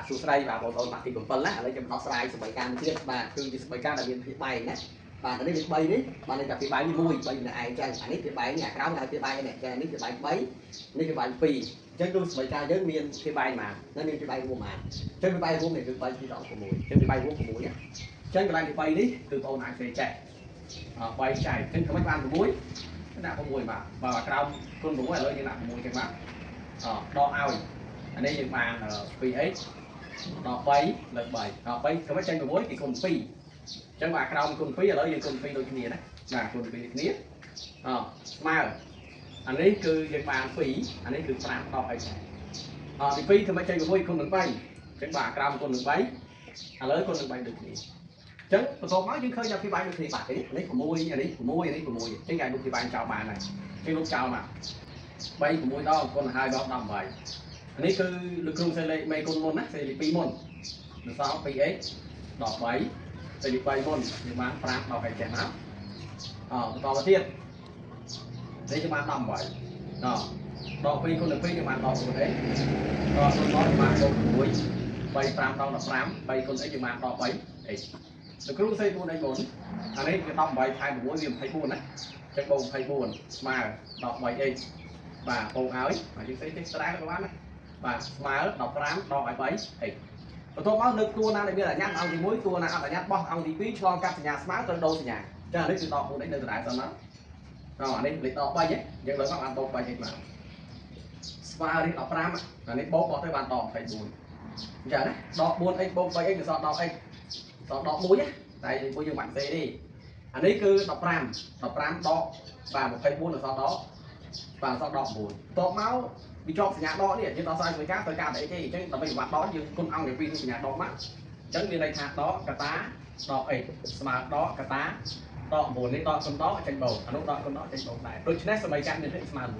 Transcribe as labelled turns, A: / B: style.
A: សួស្តីបាទបងប្អូនបាទទី7ណាឥឡូវខ្ញុំដោះស្រាយសមីការមួយទៀតបាទគឺជាសមីការដែលមានភាគបែងណាបាទនេះវា3នេះបាទនេះតែភាគបែងនេះ1 3ម្នាក់ឯងចឹងអានេះភាគបែងនេះអាក្រោមហៅភាគបែងនេះចឹងនេះភាគបែង3នេះភាគបែង2អញ្ចឹងគឺសមីការយើងមានភាគបែងប៉ុន្មានណាមានភាគបែងរួមប៉ុន្មានអញ្ចឹងភាគបែងរួមនេះគឺ3 2ដល់6អញ្ចឹងភាគបែងរួម6ណាអញ្ចឹងកន្លែងទី3នេះគឺបងប្អូនអាចសេចេះ3ចែកអញ្ចឹងធ្វើម៉េចបាន6ដាក់6បាទបើក្រោមគុណ6ឥឡូវយើងដាក់6ចឹងបាទដកឲ្យអានេះយើងបាន 2x ដល់3លើ3ដល់3ធ្វើម៉េចចេញ6គេគុណ2អញ្ចឹងបាទក្រោមគុណ2ឥឡូវយើងគុណ2ដូចគ្នាណាបាទគុណ2ដូចគ្នាអស្មើអានេះគឺយើងបាន2អានេះគឺ5ដល់ x អទី2ធ្វើម៉េចចេញ6គុណនឹង3អញ្ចឹងបាទក្រោមគុណនឹង3ឥឡូវគុណនឹង3ដូចគ្នាអញ្ចឹងបន្ទាប់មកយើងឃើញថាភាគបែងដូចគ្នាបាទនេះ6អានេះ6អានេះ6អញ្ចឹងគេលុបភាគបែងចោលបានហើយអញ្ចឹងលុបចោលមក3 6ដងគុណហើយដល់18នេះគឺលោកគ្រូសេលេខមេគុណមុនណាសេលេខ2មុននៅសល់ 2x ដល់3សេលេខ3មុនយើងបាន5ដល់ x ចេះមកអបន្តមកទៀតនេះយើងបាន18ដល់ដក2គុណនឹង2យើងបានដក 4x ដល់គុណមកបានបូក6 3 5ដល់15 3គុណ x យើងបានដល់ 3x លោកគ្រូសេ 4x មុនអានេះវា18ថែម6វា24ណាចឹងបូក24ស្មើដល់ 3x បាទបូកឲ្យបាទយើងសេទេស្ដាយក៏បានណាបាទស្មើ15ដកឲ្យ 3x បន្ទាប់មកលើកតួណាដែលមានអញ្ញត្តិអង្គទី1តួណាអត់អញ្ញត្តិបោះអង្គទី2ឆ្លងកាត់សញ្ញាស្មើត្រូវដូរសញ្ញាចឹងអានេះគឺដក 4x នៅដដែលសិនមកដល់អានេះលេខដក3ហ៎យើងលើកមកបានបូក 3x មកស្មើនេះ15អានេះបូកបោះទៅបានដក24អញ្ចឹងណាដក 4x បូក 3x គឺសល់ដក x សល់ដក1ណាតែមួយយើងបាក់សេទេអានេះគឺ15 15ដកបាទ24នៅសល់ដកបាទសល់ដក9បន្ទាប់មកវាជាប់សញ្ញាដកនេះយើងដោះស្រាយសមីការត្រូវការតែអីទេអញ្ចឹងដើម្បីវិវត្តដកយើងគុណអង្គទាំងពីរនឹងសញ្ញាដកមកអញ្ចឹងមានន័យថាដកកតាដក x ស្មើដកកតាដក9នេះដកគុណដកចេញបូកអានោះដកគុណដកចេញបូកដែរដូច្នេះសមីការមានភាពស្មើ9